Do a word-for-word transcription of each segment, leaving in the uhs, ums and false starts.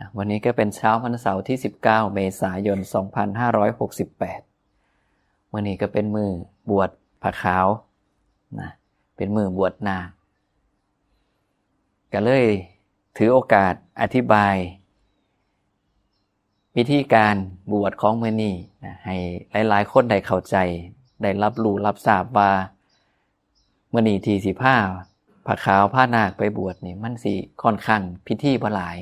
นะ วันนี้ก็เป็นเช้าวันเสาร์ที่ สิบเก้า เมษายน สองพันห้าร้อยหกสิบแปด มื้อนี้ก็เป็นมื้อบวชผ้าขาวนะ เป็นมื้อบวชนาค ก็เลยถือโอกาสอธิบาย วิธีการบวชของมื้อนี้นะ ให้หลายๆ คนได้เข้าใจ ได้รับรู้รับทราบว่า มื้อนี้ที่สิพาผ้าขาวพานาคไปบวชนี่ มันสิค่อนข้างพิธีบ่หลาย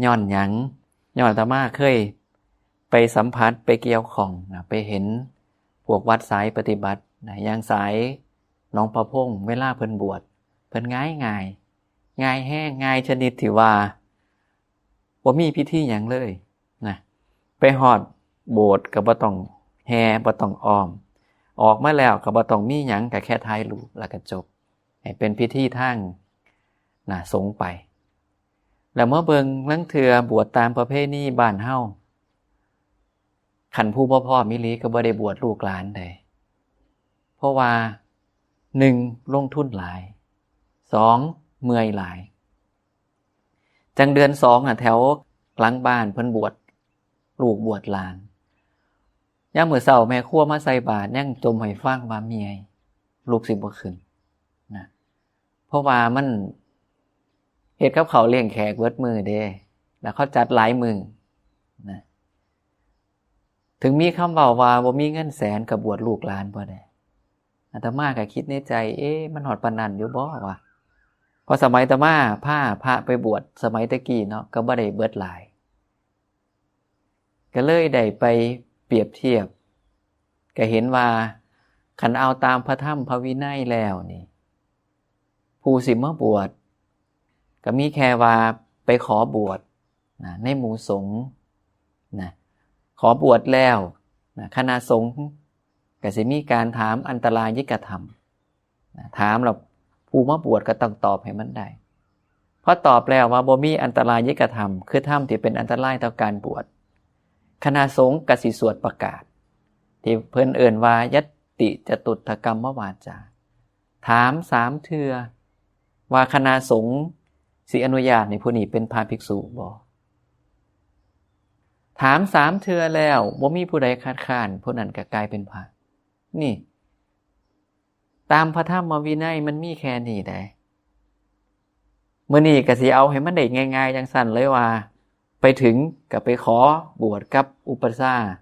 ย้อนหยัง ย้อนอาตมาเคยไปสัมผัสไปเกี่ยวข้องนะ ไปเห็นพวกวัดสายปฏิบัตินะ อย่างสายหนองประพง เวลาเพิ่นบวช เพิ่นง่ายง่าย ง่ายแฮง ง่ายชนิดที่ว่าบ่มีพิธีหยังเลยนะ ไปฮอดโบสถ์ก็บ่ต้องแห่ บ่ต้องอ้อม ออกมาแล้วก็บ่ต้องมีหยัง ก็แค่ถ่ายรูปแล้วก็จบ ให้เป็นพิธีทางนะ สงฆ์ไป แล้วมาเบิ่งลางเทื่อบวชตามประเพณีบ้านเฮา คันผู้บ่พร้อมอีหลีก็บ่ได้บวชลูกหลานใด เพราะว่า หนึ่ง ลงทุนหลาย สอง เมื่อยหลาย จั่งเดือนสองอะ แถวหลังบ้านเพิ่นบวชลูกบวชหลาน ยามมื้อเช้าแม่ครัวมาใส่บาตรยังจ่มให้ฟังว่าเมื่อย ลุกสิบ่ขึ้นนะ เพราะว่ามันเฮ็ดกับข้าวเลี้ยงแขกเบิดมื้อเด้ แล้วเขาจัดหลายมื้อนะ ถึงมีคำเว้าว่าบ่มีเงินแสนก็บวชลูกหลานบ่ได้ อาตมาก็คิดในใจ เอ๊ะ มันฮอดปานนั้นอยู่บ่วะ เพราะสมัยอาตมาพาพระไปบวชสมัยแต่กี้เนาะ ก็บ่ได้เบิดหลาย ก็เลยได้ไปเปรียบเทียบ ก็เห็นว่าคันเอาตามพระธรรมพระวินัยแล้วนี่ ผู้สิมาบวช ก็มีแค่ว่าไปขอบวชนะ ในหมู่สงฆ์นะ ขอบวชแล้วนะ คณะสงฆ์ก็สิมีการถามอันตรายิกธรรมนะ ถามแล้วผู้มาบวชก็ต้องตอบให้มันได้ พอตอบแล้วว่าบ่มีอันตรายิกธรรม คือธรรมที่เป็นอันตรายต่อการบวช คณะสงฆ์ก็สิสวดประกาศ ที่เพิ่นเอิ้นว่ายัตติจตุตถกรรมวาจา ถามสามเทื่อ ว่าคณะสงฆ์สิอนุญาตให้ผู้นี้เป็นพระภิกษุบ่ ถามสามเทื่อแล้วบ่มีผู้ใดคัดค้าน ผู้นั้นก็กลายเป็นพระ นี่ ตามพระธรรมวินัยมันมีแค่นี้ได้ มื้อนี้ก็สิเอาให้มันได้ง่ายๆ จั่งซั่นเลยว่า ไปถึงก็ไปขอบวชกับอุปัชฌาย์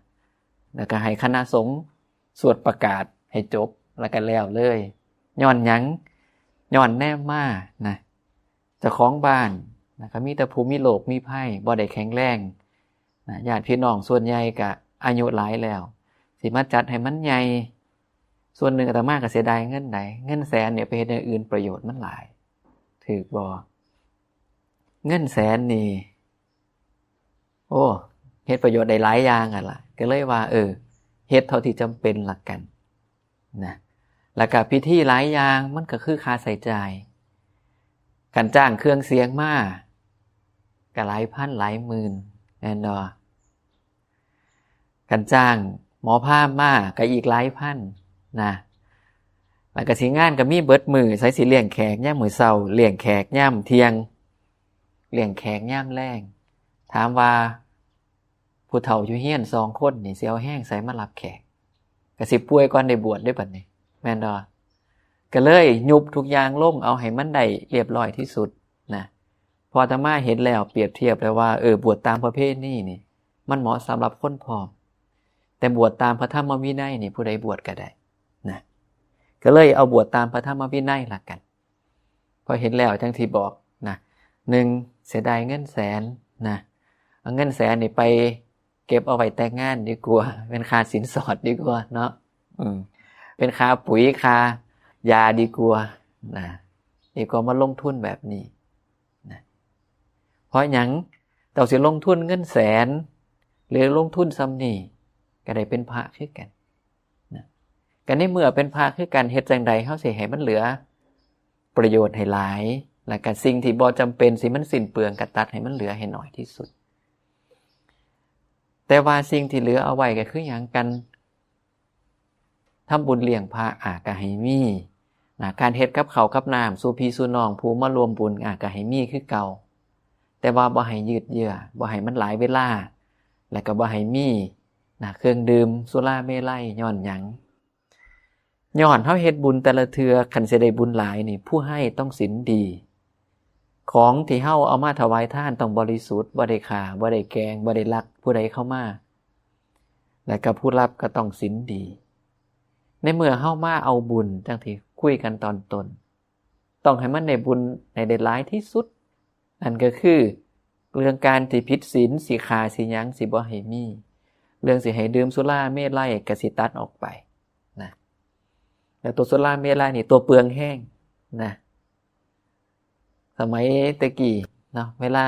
แล้วก็ให้คณะสงฆ์สวดประกาศให้จบ แล้วก็แล้วเลย ย้อนหยัง ย้อนแนมมานะ เจ้าของบ้านนะ ก็มีแต่ผู้มีโรคมีภัย บ่ได้แข็งแรงนะ ญาติพี่น้องส่วนใหญ่ก็อายุหลายแล้ว สิมาจัดให้มันใหญ่ ส่วนหนึ่งอาตมาก็เสียดายเงินใด เงินแสนเนี่ยไปเฮ็ดอย่างอื่นประโยชน์มันหลาย ถืกบ่ เงินแสนนี่ โอ้ เฮ็ดประโยชน์ได้หลายอย่างหั่นล่ะ ก็เลยว่า เออ เฮ็ดเท่าที่จำเป็นละกันนะ แล้วก็พิธีหลายอย่างมันก็คือค่าใช้จ่าย คันจ้างเครื่องเสียงมาก็หลายพันหลายหมื่น แม่นบ่ คันจ้างหมอพราหมณ์มาก็อีกหลายพันนะ แล้วก็สิงานก็มีเบิดมื้อ ไสสิเลี้ยงแขกยามมื้อเช้า เลี้ยงแขกยามเที่ยง เลี้ยงแขกยามแลง ถามว่าผู้เฒ่าอยู่เฮือนสองคนนี่สิเอาแฮงไสมารับแขก ก็สิป่วยก่อนได้บวชเด้บัดนี้ แม่นบ่ ก็เลยยุบทุกอย่างลง เอาให้มันได้เรียบร้อยที่สุดนะ พออาตมาเห็นแล้วเปรียบเทียบแล้วว่า เออ บวชตามประเพณีนี่ มันเหมาะสำหรับคนพร้อม แต่บวชตามพระธรรมวินัยนี่ผู้ใดบวชก็ได้นะ ก็เลยเอาบวชตามพระธรรมวินัยละกัน พอเห็นแล้วจั่งสิบอกนะ หนึ่ง เสียดายเงินแสนนะ เอาเงินแสนนี่ไปเก็บเอาไว้แต่งงานดีกว่า เป็นค่าสินสอดดีกว่าเนาะ อืม เป็นค่าปุ๋ยค่ายาดีกว่านะ ดีกว่ามาลงทุนแบบนี้นะ เพราะหยัง เจ้าสิลงทุนเงินแสน หรือลงทุนส่ำนี้ ก็ได้เป็นพระคือกันนะ ก็ในเมื่อเป็นพระคือกัน เฮ็ดจั่งใดเฮาสิให้มันเหลือประโยชน์ให้หลาย แล้วก็สิ่งที่บ่จำเป็น สิ่งมันสิ้นเปลืองก็ตัดให้มันเหลือให้น้อยที่สุด แต่ว่าสิ่งที่เหลือเอาไว้ก็คือหยัง การทำบุญเลี้ยงพระ อ่ะ ก็ให้มีนะ การเฮ็ดกับข้าวกับน้ำสู่พี่สู่น้องผู้มาร่วมบุญ อ่ะ ก็ให้มีคือเก่า แต่ว่าบ่ให้ยืดเยื้อ บ่ให้มันหลายเวลา แล้วก็บ่ให้มีนะเครื่องดื่มสุราเมรัย ย้อนหยัง ย้อนเฮาเฮ็ดบุญแต่ละเทื่อ คันสิได้บุญหลายนี่ ผู้ให้ต้องศีลดี ของที่เฮาเอามาถวายทานต้องบริสุทธิ์ บ่ได้ฆ่า บ่ได้แกล้ง บ่ได้ลักผู้ใดเข้ามา และก็ผู้รับก็ต้องศีลดี ในเมื่อเฮามาเอาบุญ จั่งที่คุยกันตอนต้น ต้องให้มันได้บุญให้ได้หลายที่สุด นั่นก็คือ เรื่องการที่ผิดศีล สิฆ่า สิหยัง สิบ่ให้มี เรื่องสิให้ดื่มสุราเมรัยก็สิตัดออกไปนะ แล้วตัวสุราเมรัยนี่ตัวเปลืองแฮงนะ สมัยแต่กี้เนาะ เวลา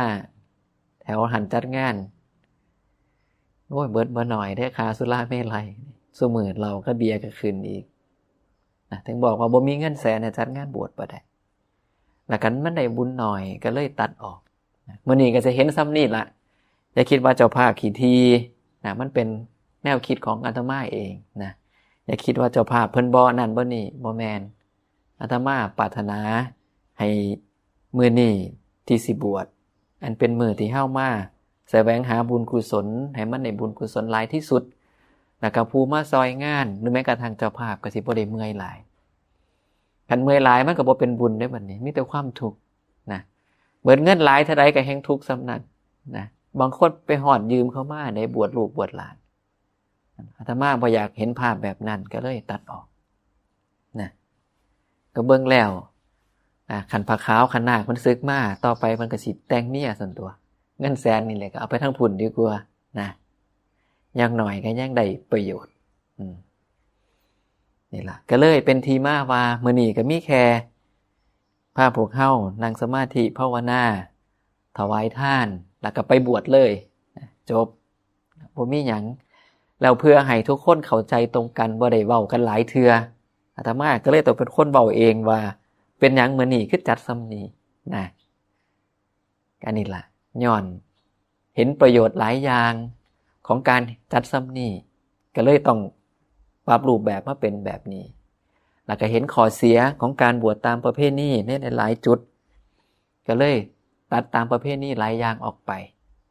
แถวหั้นจัดงาน โอ้ย เบิดบ่น้อยเด้อ ค่าสุราเมรัย ซุมื้อเหล้ากับเบียร์ก็ขึ้นอีกนะ ถึงบอกว่าบ่มีเงินแสนเนี่ย จัดงานบวชบ่ได้ แล้วคันมันได้บุญน้อยก็เลยตัดออกนะ มื้อนี้ก็จะเห็นส่ำนี้ละ อย่าคิดว่าเจ้าภาพขี้ถี่นะ มันเป็นแนวคิดของอาตมาเองนะ อย่าคิดว่าเจ้าภาพเพิ่นบ่นั่นบ่นี่ บ่แม่น อาตมาปรารถนาให้มื้อนี้ที่สิบวช อันเป็นมื้อที่เฮามาแสวงหาบุญกุศล ให้มันได้บุญกุศลหลายที่สุด แล้วก็ผู้มาซอยงาน หรือแม้กระทั่งเจ้าภาพก็สิบ่ได้เมื่อยหลาย คันเมื่อยหลายมันก็บ่เป็นบุญเด้บัดนี้ มีแต่ความทุกข์นะ เบิดเงินหลายเท่าใดก็แฮ่งทุกข์ส่ำนั้นนะ บางคนไปฮอดยืมเข้ามา ได้บวชลูกบวชหลาน อาตมาบ่อยากเห็นภาพแบบนั้น ก็เลยตัดออกนะ ก็เบิ่งแล้ว อ่า คันผ้าขาว คันนาคมันสึกมา ต่อไปมันก็สิแต่งเมียซั่นตั๊ว เงินแสนนี่แหละก็เอาไปทางพุ้นดีกว่านะ อย่างน้อยก็ยังได้ประโยชน์ อืม นี่ล่ะ ก็เลยเป็นที่มาว่ามื้อนี้ก็มีแค่พาพวกเฮานั่งสมาธิภาวนา ถวายทาน แล้วก็ไปบวชเลยนะ จบ บ่มีหยัง แล้วเพื่อให้ทุกคนเข้าใจตรงกัน บ่ได้เว้ากันหลายเทื่อ อาตมาก็เลยต้องเป็นคนเว้าเองว่า เป็นหยังมื้อนี้คือจัดส่ำนี้นะ อันนี้ล่ะ ย้อนเห็นประโยชน์หลายอย่างของการจัดส่ำนี้ ก็เลยต้องปรับรูปแบบมาเป็นแบบนี้ แล้วก็เห็นข้อเสียของการบวชตามประเพณีในหลายๆจุด ก็เลยตัดตามประเพณีหลายอย่างออกไป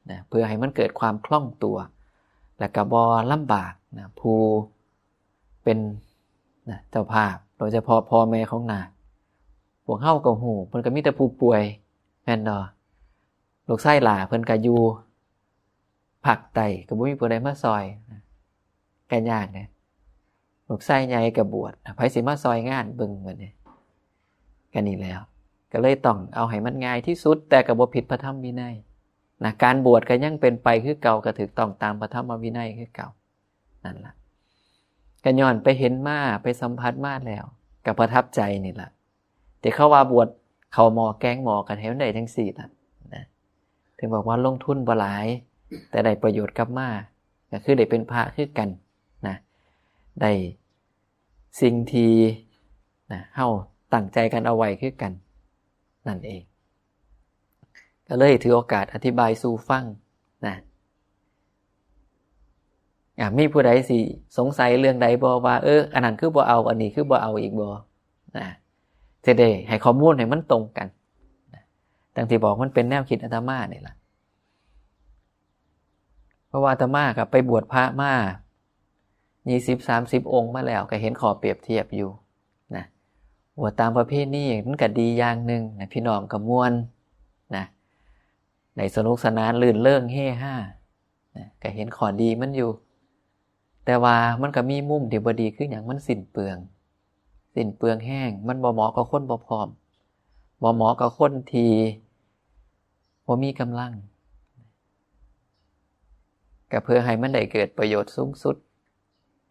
นะ เพื่อให้มันเกิดความคล่องตัว และก็บ่ลำบากนะ ผู้เป็นนะ เจ้าภาพ โดยเฉพาะพ่อแม่ของนาค พวกเฮาก็ฮู้ เพิ่นก็มีแต่ผู้ป่วย แม่นบ่ ลูกชายหล้าเพิ่นก็อยู่ภาคใต้ ก็บ่มีผู้ใดมาซอยนะ ก็ยากนะ ลูกชายใหญ่ก็บวช ไผสิมาซอยงานเบิ่งบัดนี้ ก็นี่แล้ว ก็เลยต้องเอาให้มันง่ายที่สุด แต่ก็บ่ผิดพระธรรมวินัยนะ การบวชก็ยังเป็นไปคือเก่า ก็ถูกต้องตามพระธรรมวินัยคือเก่า นั่นล่ะ ก็ย้อนไปเห็นมา ไปสัมผัสมาแล้ว ก็ประทับใจนี่ล่ะ ที่เขาว่าบวชเข้าหม้อแกงหม้อกัน ให้มันได้จั่งซี้ล่ะนะ ถึงบอกว่าลงทุนบ่หลาย แต่ได้ประโยชน์กลับมา ก็คือได้เป็นพระคือกันนะ ได้สิ่งที่นะ เฮาตั้งใจกันเอาไว้คือกัน นั่นเอง ก็เลยถือโอกาสอธิบายสู่ฟังนะ อ่ะ มีผู้ใดสิสงสัยเรื่องใดบ่ ว่า เออ อันนั้นคือบ่เอา อันนี้คือบ่เอาอีกบ่นะ จะได้ให้ข้อมูลให้มันตรงกันนะ ดังที่บอก มันเป็นแนวคิดอาตมานี่ล่ะ เพราะว่าอาตมาก็ไปบวชพระมา ยี่สิบ สามสิบองค์มาแล้ว ก็เห็นข้อเปรียบเทียบอยู่นะ บวชตามประเพณีมันก็ดีอย่างหนึ่งนะ พี่น้องก็ม่วนนะ ได้สนุกสนานรื่นเริงเฮฮานะ ก็เห็นข้อดีมันอยู่ แต่ว่ามันก็มีมุมที่บ่ดี คือหยัง มันสิ้นเปลือง สิ้นเปลืองแฮง มันบ่เหมาะกับคนบ่พร้อม บ่เหมาะกับคนที่บ่มีกำลัง ก็เพื่อให้มันได้เกิดประโยชน์สูงสุด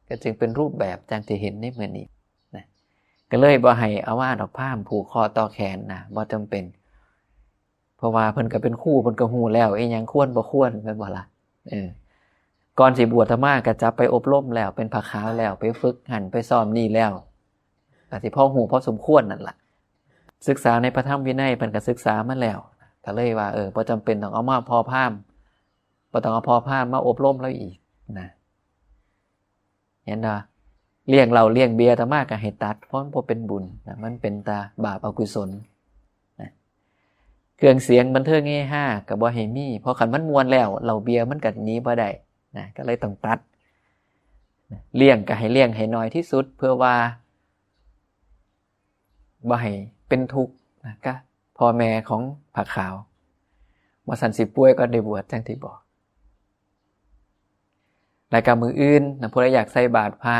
ก็จึงเป็นรูปแบบจั่งที่เห็นในมื้อนี้นะ ก็เลยบ่ให้เอาว่าดอก พราหมณ์ผูกคอต่อแขนนะ บ่จำเป็น เพราะว่าเพิ่นก็เป็นครู เพิ่นก็ฮู้แล้ว อีหยังควรบ่ควร แม่นบ่ล่ะ เออ ก่อนสิบวชอาตมาก็จับไปอบรมแล้ว เป็นผ้าขาวแล้ว ไปฝึกหั้นไปซ้อมนี่แล้ว ก็สิพอฮู้พอสมควรนั่นล่ะ ศึกษาในพระธรรมวินัย เพิ่นก็ศึกษามาแล้ว ก็เลยว่า เออ บ่จำเป็นต้องเอามาพ่อพราหมณ์ บ่ต้องเอาพ่อพราหมณ์มาอบรมแล้วอีกนะ เห็นบ่ เลี้ยงเหล้าเลี้ยงเบียร์อาตมาก็ให้ตัด เพราะมันบ่เป็นบุญนะ มันเป็นแต่บาปอกุศลนะ เครื่องเสียงบันเทิงเฮฮาก็บ่ให้มี เพราะคันมันม่วนแล้วเหล้าเบียร์มันก็หนีบ่ได้นะ ก็เลยต้องตัดนะ เลี่ยงก็ให้เลี่ยงให้น้อยที่สุด เพื่อว่าบ่ให้เป็นทุกข์นะ ก็พ่อแม่ของผ้าขาว ว่าซั่น สิป่วยก่อนได้บวช จั่งที่บอก แล้วก็มื้ออื่นนะ ผู้ใดอยากใส่บาตรพระ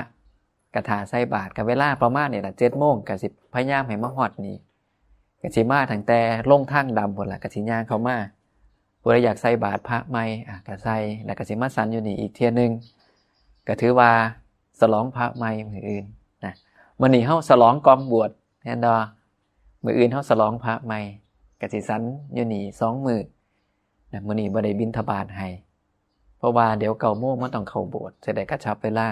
ก็ถ่าใส่บาตร ก็เวลาประมาณนี่ล่ะ เจ็ดโมง ก็สิพยายามให้มาฮอดนี่ ก็สิมาตั้งแต่ลงทางดำพุ้นล่ะ ก็สิย่างเข้ามา ผู้ใดอยากใส่บาตรพระใหม่ อ่ะ ก็ใส่ แล้วก็สิมาฉันอยู่นี่อีกเทื่อนึง ก็ถือว่าฉลองพระใหม่มื้ออื่นนะ มื้อนี้เฮาฉลองก่อนบวช แม่นบ่ มื้ออื่นเฮาฉลองพระใหม่ ก็สิฉันอยู่นี่สองมื้อนะ มื้อนี้บ่ได้บิณฑบาตให้ เพราะว่าเดี๋ยวเก้าโมงมันต้องเข้าโบสถ์ จะได้กระชับเวลา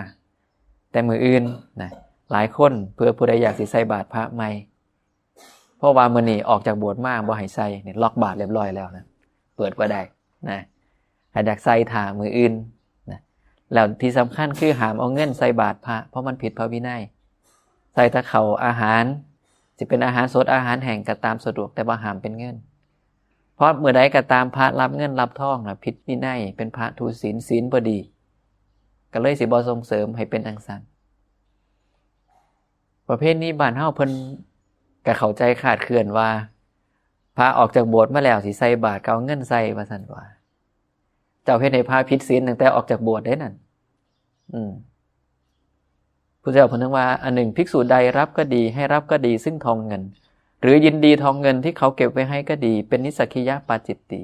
แต่มื้ออื่นนะ หลายคน เพื่อผู้ใดอยากสิใส่บาตรพระใหม่ เพราะว่ามื้อนี้ออกจากโบสถ์มาบ่ให้ใส่เนี่ย ล็อกบาตรเรียบร้อยแล้วนะ เปิดบ่ได้นะ ให้อยากใส่ถ่ามื้ออื่นนะ แล้วที่สำคัญคือห้ามเอาเงินใส่บาตรพระ เพราะมันผิดพระวินัย ใส่แต่ข้าวอาหาร สิเป็นอาหารสดอาหารแห้งก็ตามสะดวก แต่ว่าห้ามเป็นเงิน เพราะมื้อใดก็ตามพระรับเงินรับทองนะ ผิดวินัย เป็นพระทุศีล ศีลบ่ดี ก็เลยสิบ่ส่งเสริมให้เป็นจั่งซั้น ประเพณีบ้านเฮาเพิ่นก็เข้าใจคลาดเคลื่อนว่า พระออกจากโบสถ์มาแล้วสิใส่บาตรก็เอาเงินใส่ ว่าซั่นว่า เจ้าเฮ็ดให้พระผิดศีลตั้งแต่ออกจากโบสถ์เด้นั่น อืม พุทธเจ้าเพิ่นถึงว่า อันหนึ่ง ภิกษุใดรับก็ดี ให้รับก็ดี ซึ่งทองเงิน หรือยินดีทองเงินที่เขาเก็บไว้ให้ก็ดี เป็นนิสสักคียปาจิตตี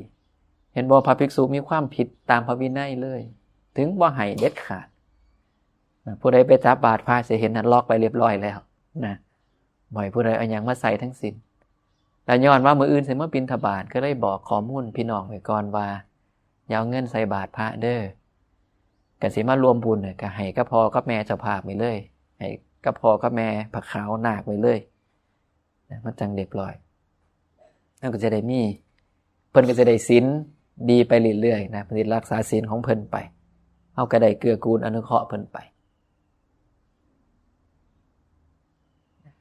เห็นบ่ พระภิกษุมีความผิดตามพระวินัยเลย ถึงบ่ให้เด็ดขาดนะ ผู้ใดไปจับบาตรพระสิเห็นนั่น ล็อกไปเรียบร้อยแล้วนะ บ่ให้ผู้ใดเอาหยังมาใส่ทั้งสิ้น แต่ย้อนว่ามื้ออื่นสิมาบิณฑบาต ก็เลยบอกข้อมูลพี่น้องไว้ก่อนว่า อย่าเอาเงินใส่บาตรพระเด้อ ก็สิมาร่วมบุญน่ะ ก็ให้กับพ่อกับแม่เจ้าภาพไปเลย ให้กับพ่อกับแม่ผ้าขาวนาคไปเลยนะ มันจั่งเรียบร้อย เฮาก็จะได้มี เพิ่นก็จะได้ศีลดีไปเรื่อยๆนะ เพิ่นสิรักษาศีลของเพิ่นไป เฮาก็ได้เกื้อกูลอนุเคราะห์เพิ่นไป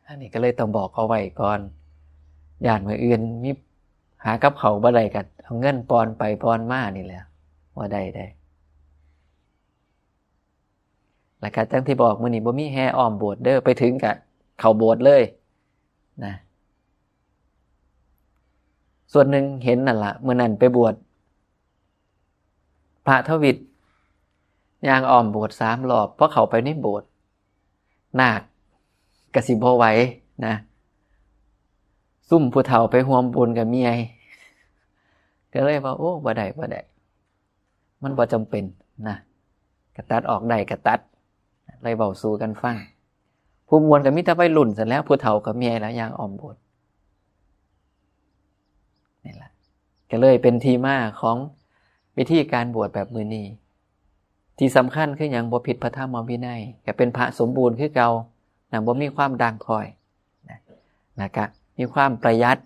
อันนี้ก็เลยต้องบอกเขาไว้ก่อน ย้านมื้ออื่นมีหากับเขาวบ่ได้ก็เอาเงินปอนไปปอนมานี่แหละ ว่าได้ได้ แล้วก็จั่งที่บอก มื้อนี้บ่มีแห่อ้อมโบสถ์เด้อ ไปถึงก็เข้าโบสถ์เลยนะ ส่วนหนึ่งเห็นนั่นล่ะ มื้อนั้นไปบวช พระทวิตย่างอ้อมโบสถ์สามรอบ พอเข้าไปในโบสถ์ นาคก็สิบ่ไหวนะ ซุมผู้เฒ่าไปร่วมบุญก็เมื่อย ก็เลยว่า โอ้ บ่ได้ บ่ได้ มันบ่จำเป็นนะ ก็ตัดออกได้ก็ตัด เลยเว้าสู่กันฟัง ผู้ม่วนก็มีแต่วัยรุ่นซั้นแหล้ว ผู้เฒ่าก็เมื่อยแล้วย่างอ้อมโบสถ์ นี่ล่ะ ก็เลยเป็นที่มาของวิธีการบวชแบบมื้อนี้ ที่สำคัญคือหยัง บ่ผิดพระธรรมวินัย ก็เป็นพระสมบูรณ์คือเก่านะ บ่มีความด่างพร้อยนะ แล้วก็มีความประหยัด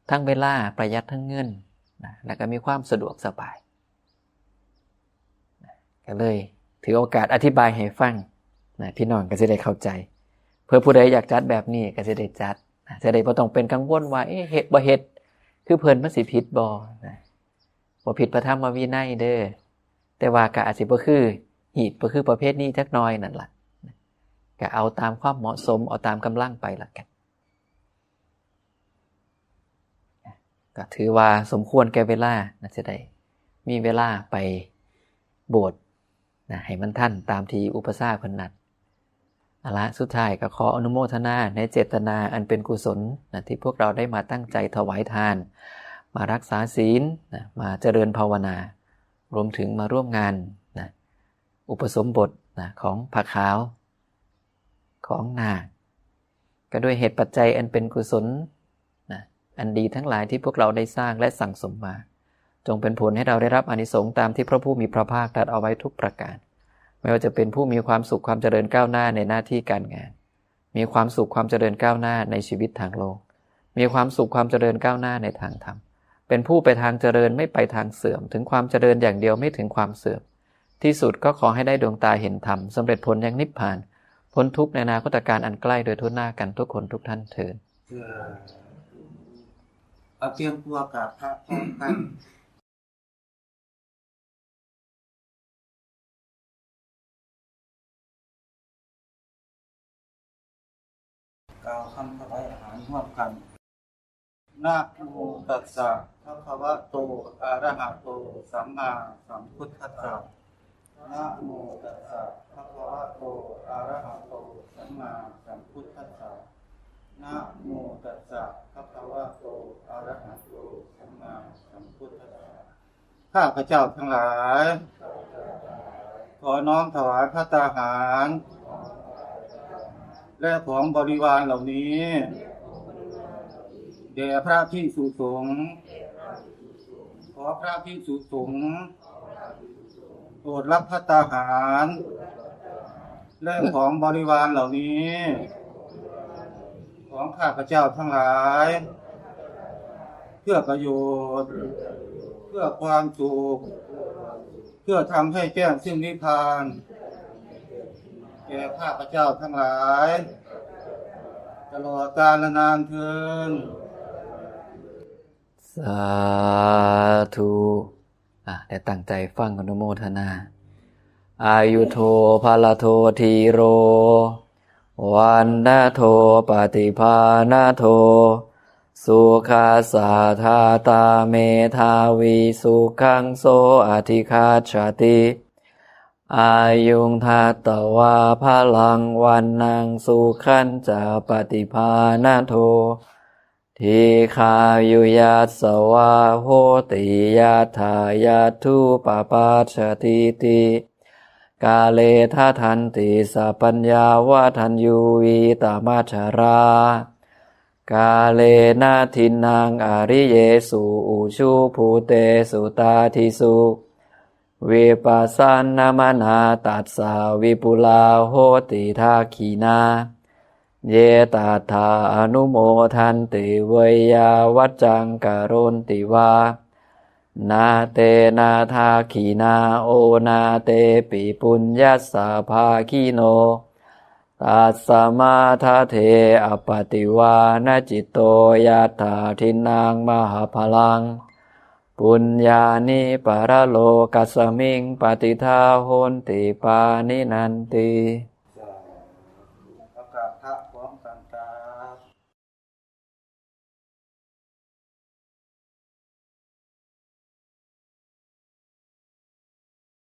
ทั้งเวลา ประหยัดทั้งเงินนะ แล้วก็มีความสะดวกสบายนะ ก็เลยถือโอกาสอธิบายให้ฟังนะ พี่น้องก็สิได้เข้าใจ เพื่อผู้ใดอยากจัดแบบนี้ก็สิได้จัดนะ สิได้บ่ต้องเป็นกังวลว่า เอ๊ะ เฮ็ดบ่เฮ็ด คือเพิ่นมันสิผิดบ่นะ บ่ผิดพระธรรมวินัยเด้อ แต่ว่าก็อาจสิบ่คือฮีต บ่คือประเพณีจักหน่อยนั่นล่ะ ก็เอาตามความเหมาะสม เอาตามกำลังไปละกัน ก็ถือว่าสมควรแก่เวลานะ จะได้มีเวลาไปโบสถ์นะ ให้มันทันตามที่อุปัชฌาย์เพิ่นนัด เอาละ สุดท้ายก็ขออนุโมทนาในเจตนาอันเป็นกุศลนะ ที่พวกเราได้มาตั้งใจถวายทาน มารักษาศีลนะ มาเจริญภาวนา รวมถึงมาร่วมงานนะ อุปสมบทนะ ของผ้าขาว ของนาค ก็ด้วยเหตุปัจจัยอันเป็นกุศลนะ อันดีทั้งหลายที่พวกเราได้สร้างและสั่งสมมา จงเป็นผลให้เราได้รับอานิสงส์ตามที่พระผู้มีพระภาคตรัสเอาไว้ทุกประการ ไม่ว่าจะเป็นผู้มีความสุขความเจริญก้าวหน้าในหน้าที่การงาน มีความสุขความเจริญก้าวหน้าในชีวิตทางโลก มีความสุขความเจริญก้าวหน้าในทางธรรม เป็นผู้ไปทางเจริญไม่ไปทางเสื่อม ถึงความเจริญอย่างเดียวไม่ถึงความเสื่อม ที่สุดก็ขอให้ได้ดวงตาเห็นธรรม สำเร็จผลยังนิพพาน พ้นทุกข์ในอนาคตการอันใกล้โดยทั่วหน้ากันทุกคนทุกท่านเทอญ สาธุ เอาเตรียมตัวกราบพระพร้อมกัน กล่าวคำถวายอาหารร่วมกัน นะโมตัสสะ ภะคะวะโต อะระหะโต สัมมาสัมพุทธัสสะ นะโมตัสสะ ภะคะวะโต อะระหะโต สัมมาสัมพุทธัสสะ นะโมตัสสะ ภะคะวะโต อะระหะโต สัมมาสัมพุทธัสสะ ข้าพเจ้าทั้งหลาย ขอน้อมถวายภัตตาหาร และของบริวารเหล่านี้ แด่พระภิกษุสงฆ์ ขอพระภิกษุสงฆ์ โปรดรับภัตตาหาร และของบริวารเหล่านี้ ของข้าพเจ้าทั้งหลาย เพื่อประโยชน์ เพื่อความสุข เพื่อทำให้แจ้งซึ่งนิพพาน แก่ข้าพเจ้าทั้งหลาย ตลอดกาลนานเทอญ สาธุ อ่ะ ได้ตั้งใจฟังอนุโมทนา อายุโท พะละโท ธีโร วัณณโท ปฏิภาณโท สุขัสสะ ทาตา เมธาวี สุขัง โส อธิคัจฉติ อายุง ทัตตวา พะลัง วัณณัง สุขัญจะ ปฏิภาณโท ทีฆายุยัสสะวา โหติ ยัตถา ยัตถุปปัจจติ กาเล ทัฏฐันติ สัพพัญญา วัฏฏัญญู วีตมัจฉรา กาเลนะ ทินนัง อริเยสุ อุชุ ภูเตสุ ตาทิสุ วิปัสสะนะมะนะ ตัสสะ วิปุลา โหติ ทักขิณา เย ตัตถะ อนุโมทันติ เวยยาวัจจัง กะโรนติวา นะ เตนะ ทักขิณา โอ นะ เตปิ ปุญญัสสะ ภาคิโน ตัสสะ มะ ทะ เท อะปะติวานะจิตโต ยัตถา ทินนัง มหะพะลัง ปุญญานิ ปะระโลกัสสะมิง ปะติฏฐา โหนติ ปาณินันติ